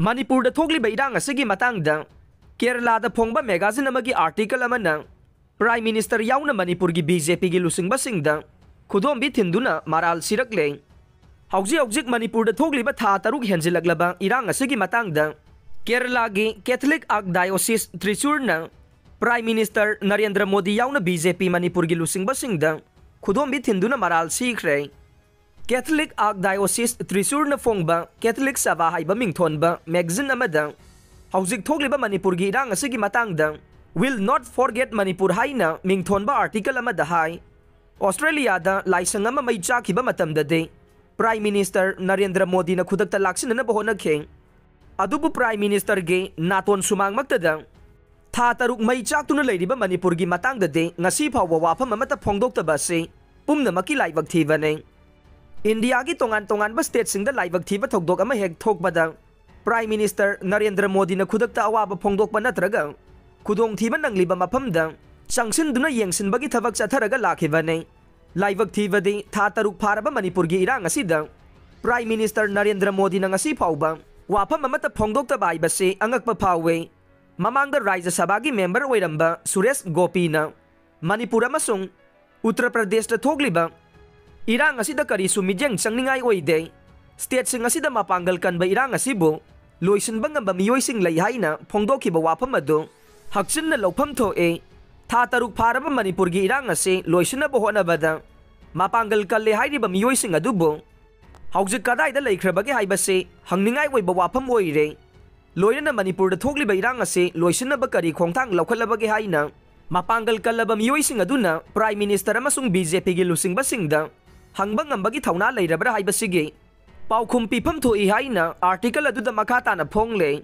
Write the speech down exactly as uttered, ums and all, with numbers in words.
ꯃꯅꯤꯄꯨꯔꯗ ꯊꯣꯛꯂꯤꯕ ꯏꯔꯥꯡ ꯑꯁꯤꯒꯤ ꯃꯇꯥꯡꯗ ꯀꯦꯔꯂꯥꯗ ꯐꯣꯡꯕ ꯃꯦꯒꯥꯖꯤꯟ ꯑꯃꯒꯤ ꯑꯥꯔꯇꯤꯀꯜ ꯑꯃꯅ ꯄ꯭ꯔꯥꯏꯝ ꯃꯤꯅꯤꯁꯇꯔ ꯌꯥꯎꯅ ꯃꯅꯤꯄꯨꯔꯒꯤ ꯕꯤ ꯖꯦ ꯄꯤꯒꯤ ꯂꯨꯆꯤꯡꯕꯁꯤꯡꯗ ꯈꯨꯗꯣꯝꯕꯤ ꯊꯤꯟꯗꯨꯅ ꯃꯔꯥꯜ ꯁꯤꯔꯛꯂꯦ꯫ ꯍꯧꯖꯤꯛ ꯍꯧꯖꯤꯛ ꯃꯅꯤꯄꯨꯔꯗ ꯊꯣꯛꯂꯤꯕ ꯊꯥ ꯇꯔꯨꯛ ꯍꯦꯟꯖꯤꯜꯂꯛꯂꯕ ꯏꯔꯥꯡ ꯑꯁꯤꯒꯤ ꯃꯇꯥꯡꯗ ꯀꯦꯔꯂꯥꯒꯤ ꯀꯦꯊꯂꯤꯛ ꯑꯥꯔꯛ ꯗꯥꯏꯑꯣꯁꯤꯁ ꯇ꯭ꯔꯤꯆꯨꯔꯅ ꯄ꯭ꯔꯥꯏꯝ ꯃꯤꯅꯤꯁꯇꯔ ꯅꯔꯦꯟꯗ꯭ꯔ ꯃꯣꯗꯤ ꯌꯥꯎꯅ ꯕꯤ ꯖꯦ ꯄꯤ ꯃꯅꯤꯄꯨꯔꯒꯤ ꯂꯨꯆꯤꯡꯕꯁꯤꯡꯗ ꯈꯨꯗꯣꯝꯕꯤ ꯊꯤꯟꯗꯨꯅ ꯃꯔꯥꯜ ꯁꯤꯈ꯭ꯔꯦ꯫ ꯀꯦꯊꯂꯤꯛ ꯑꯥꯔꯛ ꯗꯥꯏꯑꯣꯁꯤꯁ ꯇ꯭ꯔꯤꯆꯨꯔꯅ ꯐꯣꯡꯕ ꯀꯦꯊꯂꯤꯛ ꯁꯚꯥ ꯍꯥꯏꯕ ꯃꯤꯡꯊꯣꯟꯕ ꯃꯦꯒꯥꯖꯤꯟ ꯑꯃꯗ ꯍꯧꯖꯤꯛ ꯊꯣꯛꯂꯤꯕ ꯃꯅꯤꯄꯨꯔꯒꯤ ꯏꯔꯥꯡ ꯑꯁꯤꯒꯤ ꯃꯇꯥꯡꯗ "Will not forget Manipur" ꯍꯥꯏꯅ ꯃꯤꯡꯊꯣꯟꯕ ꯑꯥꯔꯇꯤꯀꯜ ꯑꯃꯗ ꯍꯥꯏ, ꯑꯣꯁꯇ꯭ꯔꯦꯂꯤꯌꯥꯗ ꯂꯥꯏꯁꯪ ꯑꯃ ꯃꯩ ꯆꯥꯛꯈꯤꯕ ꯃꯇꯝꯗꯗꯤ ꯄ꯭ꯔꯥꯏꯝ ꯃꯤꯅꯤꯁꯇꯔ ꯅꯔꯦꯟꯗ꯭ꯔ ꯃꯣꯗꯤꯅ ꯈꯨꯗꯛꯇ ꯂꯥꯛꯁꯤꯟꯅꯅꯕ ꯍꯣꯠꯅꯈꯤ꯫ ꯑꯗꯨꯕꯨ ꯄ꯭ꯔꯥꯏꯝ ꯃꯤꯅꯤꯁꯇꯔꯒꯤ ꯅꯥꯇꯣꯟ ꯁꯨꯃꯥꯡꯃꯛꯇꯗ ꯊꯥ ꯇꯔꯨꯛ ꯃꯩ ꯆꯥꯛꯇꯨꯅ ꯂꯩꯔꯤꯕ ꯃꯅꯤꯄꯨꯔꯒꯤ ꯃꯇꯥꯡꯗꯗꯤ ꯉꯁꯤ ꯐꯥꯎꯕ ꯋꯥꯐꯝ ꯑꯃꯠꯇ ꯐꯣꯡꯗꯣꯛꯇꯕ ꯑꯁꯤ ꯄꯨꯝꯅꯃꯛꯀꯤ ꯂꯥꯏꯕꯛ ꯊꯤꯕꯅꯤ꯫ ꯏꯟꯗꯤꯌꯥꯒꯤ ꯇꯣꯉꯥꯟ ꯇꯣꯉꯥꯟꯕ ꯁ꯭ꯇꯦꯠꯁꯤꯡꯗ ꯂꯥꯏꯕꯛ ꯊꯤꯕ ꯊꯧꯗꯣꯛ ꯑꯃ ꯍꯦꯛ ꯊꯣꯛꯄꯗ ꯄ꯭ꯔꯥꯏꯝ ꯃꯤꯅꯤꯁꯇꯔ ꯅꯔꯦꯟꯗ꯭ꯔ ꯃꯣꯗꯤꯅ ꯈꯨꯗꯛꯇ ꯑꯋꯥꯕ ꯐꯣꯡꯗꯣꯛꯄ ꯅꯠꯇ꯭ꯔꯒ ꯈꯨꯗꯣꯡꯊꯤꯕ ꯅꯪꯂꯤꯕ ꯃꯐꯝꯗ ꯆꯪꯁꯤꯟꯗꯨꯅ ꯌꯦꯡꯁꯤꯟꯕꯒꯤ ꯊꯕꯛ ꯆꯠꯊꯔꯒ ꯂꯥꯛꯈꯤꯕꯅꯤ꯫ ꯂꯥꯏꯕꯛ ꯊꯤꯕꯗꯤ ꯊꯥ ꯇꯔꯨꯛ ꯐꯥꯔꯕ ꯃꯅꯤꯄꯨꯔꯒꯤ ꯏꯔꯥꯡ ꯑꯁꯤꯗ ꯄ꯭ꯔꯥꯏꯝ ꯃꯤꯅꯤꯁꯇꯔ ꯅꯔꯦꯟꯗ꯭ꯔ ꯃꯣꯗꯤꯅ ꯉꯁꯤ ꯐꯥꯎꯕ ꯋꯥꯐꯝ ꯑꯃꯠꯇ ꯐꯣꯡꯗꯣꯛꯇꯕ ꯍꯥꯏꯕꯁꯤ ꯑꯉꯛꯄ ꯐꯥꯎꯏ꯫ ꯃꯃꯥꯡꯗ ꯔꯥꯖ꯭ꯌ ꯁꯚꯥꯒꯤ ꯃꯦꯝꯕꯔ ꯑꯣꯏꯔꯝꯕ ꯁꯨꯔꯦꯁ ꯒꯣꯄꯤꯅ ꯃꯅꯤꯄꯨꯔ ꯑꯃꯁꯨꯡ ꯎꯠꯇꯔ ꯄ꯭ꯔꯗꯦꯁꯇ ꯊꯣꯛꯂꯤꯕ ꯏꯔꯥꯡ ꯑꯁꯤꯗ ꯀꯔꯤꯁꯨ ꯃꯤꯠꯌꯦꯡ ꯆꯪꯅꯤꯡꯉꯥꯏ ꯑꯣꯏꯗꯦ, ꯁ꯭ꯇꯦꯠꯁꯤꯡ ꯑꯁꯤꯗ ꯃꯄꯥꯡꯒꯜ ꯀꯟꯕ ꯏꯔꯥꯡ ꯑꯁꯤꯕꯨ ꯂꯣꯏꯁꯤꯟꯕ ꯉꯝꯕ ꯃꯤꯑꯣꯏꯁꯤꯡ ꯂꯩ ꯍꯥꯏꯅ ꯐꯣꯡꯗꯣꯛꯈꯤꯕ ꯋꯥꯐꯝ ꯑꯗꯨ ꯍꯛꯆꯤꯟꯅ ꯂꯧꯐꯝ ꯊꯣꯛꯏ꯫ ꯊꯥ ꯇꯔꯨꯛ ꯐꯥꯔꯕ ꯃꯅꯤꯄꯨꯔꯒꯤ ꯏꯔꯥꯡ ꯑꯁꯤ ꯂꯣꯏꯁꯤꯟꯅꯕ ꯍꯣꯠꯅꯕꯗ ꯃꯄꯥꯡꯒꯜ ꯀꯜꯂꯦ ꯍꯥꯏꯔꯤꯕ ꯃꯤꯑꯣꯏꯁꯤꯡ ꯑꯗꯨꯕꯨ ꯍꯧꯖꯤꯛ ꯀꯗꯥꯏꯗ ꯂꯩꯈ꯭ꯔꯕꯒꯦ ꯍꯥꯏꯕꯁꯤ ꯍꯪꯅꯤꯡꯉꯥꯏ ꯑꯣꯏꯕ ꯋꯥꯐꯝ ꯑꯣꯏꯔꯦ꯫ ꯂꯣꯏꯅꯅ ꯃꯅꯤꯄꯨꯔꯗ ꯊꯣꯛꯂꯤꯕ ꯏꯔꯥꯡ ꯑꯁꯤ ꯂꯣꯏꯁꯤꯟꯅꯕ ꯀꯔꯤ ꯈꯣꯡꯊꯥꯡ ꯂꯧꯈꯠꯂꯕꯒꯦ ꯍꯥꯏꯅ ꯃꯄꯥꯡꯒꯜ ꯀꯜꯂꯕ ꯃꯤꯑꯣꯏꯁꯤꯡ ꯑꯗꯨꯅ ꯄ꯭ꯔꯥꯏꯝ ꯃꯤꯅꯤꯁꯇꯔ ꯑꯃꯁꯨꯡ ꯕꯤ ꯖꯦ ꯄꯤꯒꯤ ꯂꯨꯆꯤꯡꯕꯁꯤꯡꯗ ꯍꯪꯕ ꯉꯝꯕꯒꯤ ꯊꯧꯅꯥ ꯂꯩꯔꯕ꯭ꯔꯥ ꯍꯥꯏꯕꯁꯤꯒꯤ ꯄꯥꯎꯈꯨꯝ ꯄꯤꯐꯝ ꯊꯣꯛꯏ ꯍꯥꯏꯅ ꯑꯥꯔꯇꯤꯀꯜ ꯑꯗꯨꯗ ꯃꯈꯥ ꯇꯥꯅ ꯐꯣꯡꯂꯦ꯫